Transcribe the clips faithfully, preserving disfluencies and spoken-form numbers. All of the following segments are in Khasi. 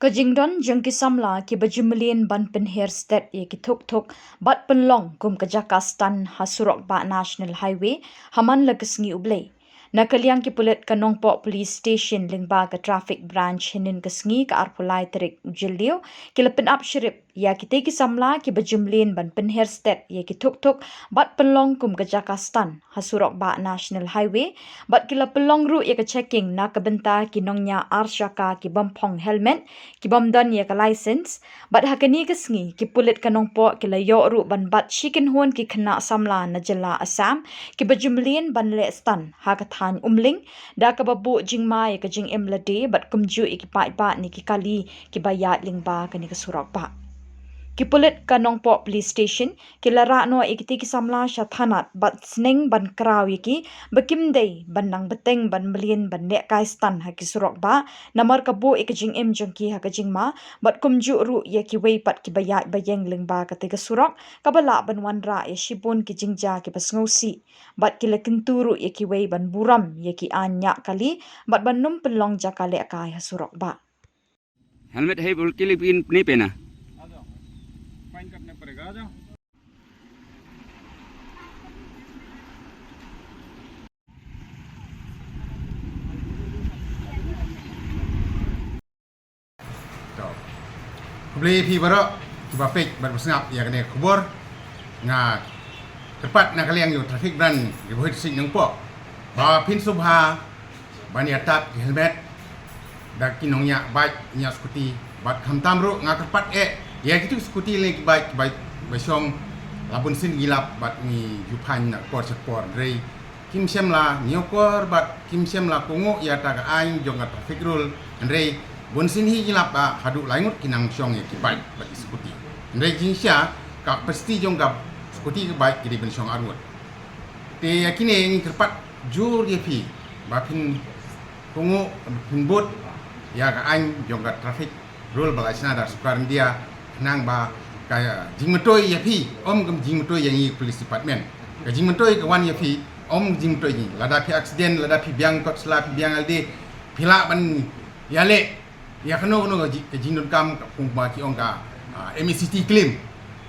Ka jingdon jong ki samla kiba ju mlien ban pynher stet ïa ki thuk thuk bad pynlong kum ka jaka stand ha surok bah National Highway ha man la ka sngi U Blei. Na ka liang ki pulit ka Nongpoh Police Station lyngba ka Traffic Branch hynnin ka sngi ka arphew lai tarik u Jylliew ki la pynap shrip ïa kitei ki samla kiba ju mlien ban pynher stet ïa ki thuk thuk bad pynlong kum ka jaka stand ha surok bah National Highway, bad ki la pynlong ruh ïa ka checking na ka bynta ki nongñiah ar shaka ki bym phong helmet, ki bym don ïa ka license. Bad ha kane ka sngi ki pulit ka Nongpoh ki la ïoh ruh ban bat shi kynhun ki khynnah samla na jylla Assam kiba ju mlien ban leh stand ha ka thaiñ Umling da kaba buh jingma ïa ka jingim lade bad kumjuh ïa ki paidbah ne ki kali kiba ïaid lyngba kane ka surok bah. Ki pulit ka Nongpoh Police Station ki la rah noh ïa kitei ki samla sha thanat bad sneng ban kraw ïa ki ba kim dei ban nang bteng ban mlien ban lehkai stand ha ki surok bah, namar ka buh ïa ka jingim jong ki ha ka jingma, bad kumjuh ruh ïa kiwei pat kiba ïaid ba ïeng lyngba katei ka surok kaba lah ban wanrah ïa shibun ki jingjia kiba sngewsih. Bad ki la kyntu ruh ïa kiwei ban burom ïa ki aiñ ñiah kali bad ban ym pynlong jaka lehkai ha surok bah. हेलमेट है बोल के लिए भी नहीं पहना। To. Khublei phi baroh kiba peit bad ba sngap ïa kane ka khubor. Nga kyrpad na ka liang ïa u traffic branch ïa u Hoi District Nongpoh ba phin sngewbha ban ïa tap ki helmet da ki nongñiah bike, ñiah scooty, bad khamtam ruh nga kyrpad eh ïa kitu ki scooty lane ki bike, ki bike ba shong, la bun sien ngi lap bad ngi ju phaiñ na por sha por, hynrei kim shym la ñiewkor bad kim shym la kohnguh ïa kata ka aiñ jong ka traffic rule, hynrei bun sien hi ngi lap ba haduh lai ngut ki nang shong ïa ki bike bad ki scooty. Hynrei jingshisha ka capacity jong ka scooty ka bike ki dei ban shong arngut. Te ïa kine ngi kyrpad jur ïa phi ba phin kohnguh, phin bud ïa ka aiñ jong ka traffic rule ba la shna da sorkar India, khnang ba ka jingmyntoi ïa phi ym ka jingmyntoi ïa ngi police department. Ka jingmyntoi ka wan ïa phi ym ka jingmyntoi ngi. Lada phi accident, lada phi biang kot sla, phi biang lade, phi lah ban ïaleh ïa kano kano ka ji-, ka jingdonkam, ka kum ba ki ong ka, ah, M S T claim.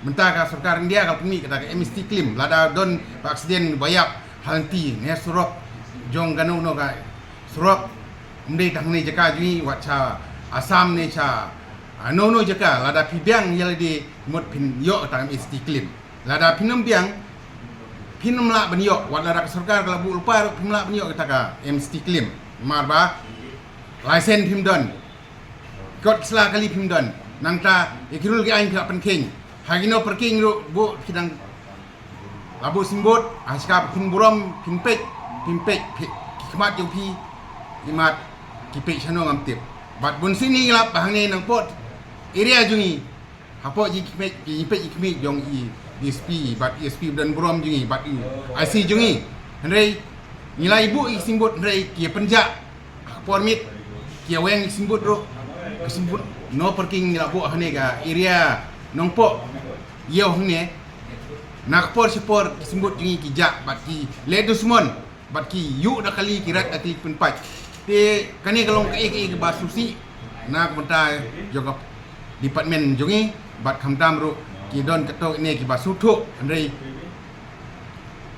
Mynta ka sorkar India ka pynmih kata ka M S T claim. Lada don ba accident ba ïap ha lynti ne surok jong kano kano ka surok, ym dei tang ne jaka jong ngi, wat sha Assam ne sha, ah, no no jaka, lada phi biang ïa lade mut phin ïoh kata ka M S T claim. Lada phin ym biang, phin ym lah ban ïoh, wat lada ka sorkar ka la buh lypa ruh phin ym lah ban ïoh kata ka M S T claim. Namar ba license phim don, kot sla kali phim don. Nangta ïa ki rule ki aiñ phi lah pynkheiñ. Ha kino parking ruh buh, phi dang la buh signboard, ha shaka ba phin burom phin peit, phin peit, phi, ki khmat jong phi, ki mat, ki peit shano ngam tip. Bad bun sien ngi lap ba hangne Nongpoh area jong ngi, hapoh jingpeit, jingpeit jingkhmih jong i D S P bad E S P ba don burom jong ngi bad i I C jong ngi. Hynrei ngi la ïa buh i signboard hynrei ki ïa pynjah ha ka por miet, ki ïa weng i signboard ruh, ka signboard no parking ngi la buh hangne ka area Nongpoh. Ïoh hangne na ka por sha por ki signboard jong ngi ki jah bad ki leh dusmon. Bad ki ïuh da kali, ki rat da kali, ki pynpait. Te kane ka long kaei kaei kaba sngewsih na ka bynta jong ka department jong ngi, bad khamtam ruh ki don katto katne kiba sngewthuh, hynrei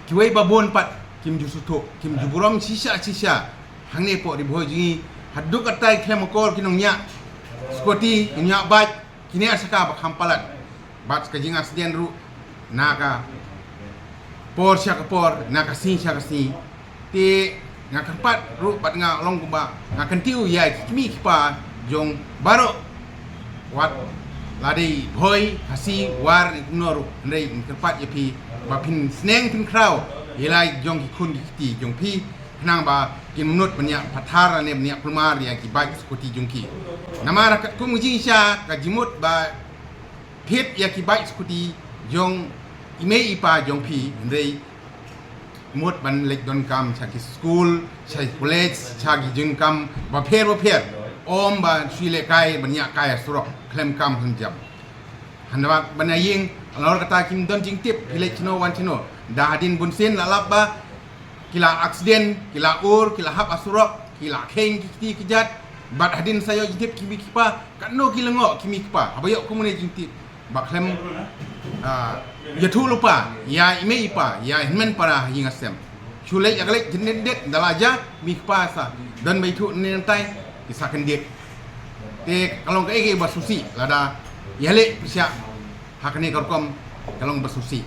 kiwei ba bun pat kim ju sngewthuh, kim ju burom shisha shisha. Hangne hapoh Ri Bhoi jong ngi haduh katta ki khlem akor ki nongñiah scooty, ki nongñiah bike, kine ar shaka ba kham palat. Bad ka jingaccident ruh na ka por sha ka por, na ka sngi sha ka sngi. Te nga kyrpad ruh bad nga long kumba nga kyntiew ïa ki kmie ki kpa jong baroh, wat la dei Bhoi, Khasi, War ne kumno ruh, hynrei nga kyrpad ïa phi ba phin sneng phin khraw ïa la jong ki khun ki kti jong phi, khnang ba kin ym nud ban ïa pathar ne ban ïa kulmar ïa ki bike scooty jong ki. Namar katkum ka jingshisha ka jingmut ba thied ïa ki bike scooty jong i mei i pa jong phi, hynrei mut ban leit donkam sha ki skul, sha ki college, sha ki jingkam bapher bapher. Ym ba shu lehkai ban ïa kai surok khlem kam khlem jam. Hynrei ban ïa ïeng, halor kata kim don jingtip, phi leit shano wan shano. Da hadien bun sien la lap ba ki la accident, ki la ur, ki la hap ha surok, ki la kheiñ ki kti ki jait. Bad hadien sa ïoh jingtip ki mei ki pa, katno ki lyngngoh ki mei ki pa haba ïoh kumne jingtip. Ba khlem, ah, ïathuh lypa ïa i mei i pa, ïa i hynmen para ha ïing ha sem. Shu leit ïa ka leit jingdit dit, da la jia mei ki pa sa don ba ithuh ne nangtai, ki sa kyndit. Te ka long kaei kaei ba sngewsih lada ïaleh pyrshah ha kane ka rukom, ka long ba sngewsih.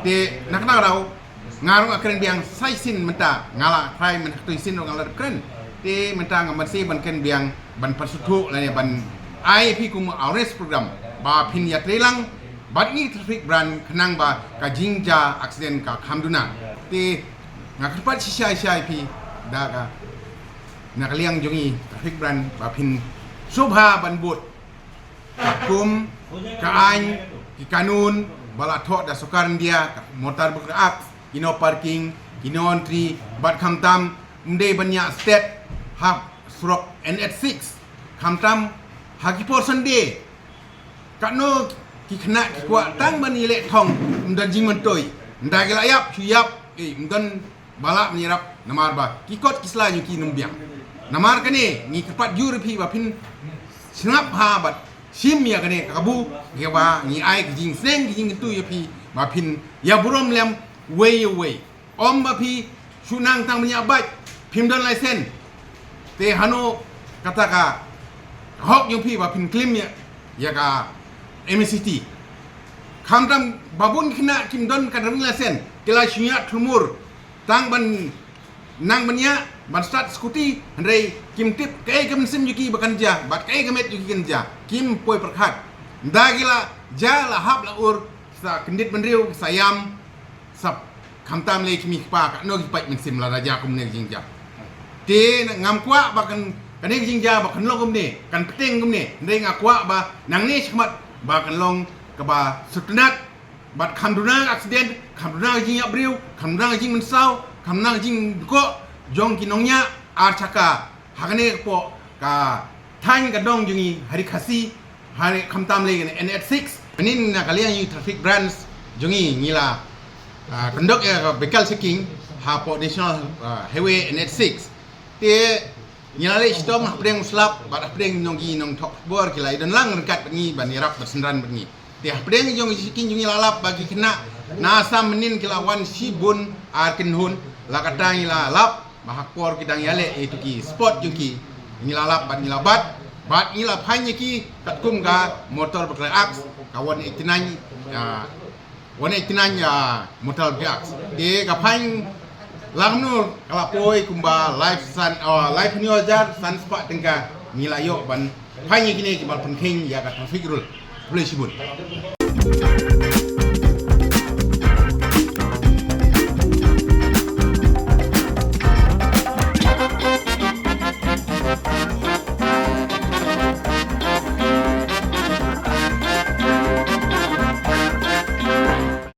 Te na kata ka daw nga ruh nga kren biang sa shisien mynta, nga la try mynta katto shisien ruh nga la dep kren. Te mynta nga banse ban kren biang, ban pynsngewthuh lane ban ai phi kum awareness program ba phin ïatreilang bad ngi traffic branch khnang ba ka jingjia accident ka kham duna. Te nga kyrpad shisha shisha ïa phi da ka, na ka liang jong ngi traffic branch ba phin sngewbha ban bud kum ka aiñ, ki kanun ba la thoh da sorkar India, ka Motor Vehicle Act, ki no parking, ki no entry, bad khamtam ym dei ban ïa stet ha surok N H six. Khamtam ha ki por Sunday, katno ki khynnah ki kwah tang ban ïaleh thong, ym don jingmyntoi. Ynda ki la ïap, shu ïap, eh, ym don ba lah ban ïarap, namar ba ki kot ki sla jong ki ym biang. Namar kane ngi kyrpad jur ïa phi ba phin sngap ha bad shim ïa kane ka kabu, kaba ngi ai ka jingsneng ka jingkyntu ïa phi ba phin ïa burom lem wei ïa wei. Ym ba phi shu nang tang ban ïa bike, phim don license. Te hano kata ka hok jong phi ba phin claim ïa, ïa ka M A C T? Khamtam ba bun khynnah kim don ka driving license, ki la shu ïa thulmur tang ban nang ban ïa ban start scooty, hynrei kim tip kaei ka mynsiem jong ki ba kan jia bad kaei ka met jong ki kan jia. Kim poi pyrkhat. Ynda ki la jia, la hap la ur, sa kyndit bynriew, sa ïam, sa khamtam lei ki mei ki pa, katno ki pait mynsiem lada jia kumne ka jingjia. Te ngam kwah ba kan, kane ka jingjia ba kan long kumne, kan bteng kumne. Hynrei nga kwah ba nangne shakhmat ba kan long kaba sngewtynnat, bad kham duna accident, kham duna ka jingïap briew, kham duna ka jingmynsaw, kham duna ka jingdkoh jong ki nongñiah ar chaka ha kane ka pok ka thaiñ ka dong jong ngi ha ri Khasi, ha ri khamtam lei kane N H six. Mynnin na ka liang ïa traffic branch jong ngi, ngi la, ah, conduct ïa ka vehicle checking ha pok National, ah, Highway N H six. Te ngi la leit shitom hapdeng u slap bad hapdeng nong ki nongthoh khubor ki la ïadon lang ryngkat bad ngi ban ïarap bad synran bad ngi. Te hapdeng jong ki checking jong ngi la lap ba ki khynnah na Assam mynnin ki la wan shibun ar kynhun, la kata ngi la lap ba ha ka por ki dang ïaleh ïa kito ki spot jong ki, ngi la lap bad ngi la bat, bad ngi la fine ïa ki katkum ka Motor Vehicle Act, ka one eighty-nine, ah, one eighty-nine, ah, Motor Vehicle Act. Te ka fine lang nu ka la poi kumba laiphew san, oh, laiphew hynñiew hajar san spah tyngka ngi la ïoh ban fine ïa kine kiba pynkheiñ ïa ka traffic rule. Khublei shibun.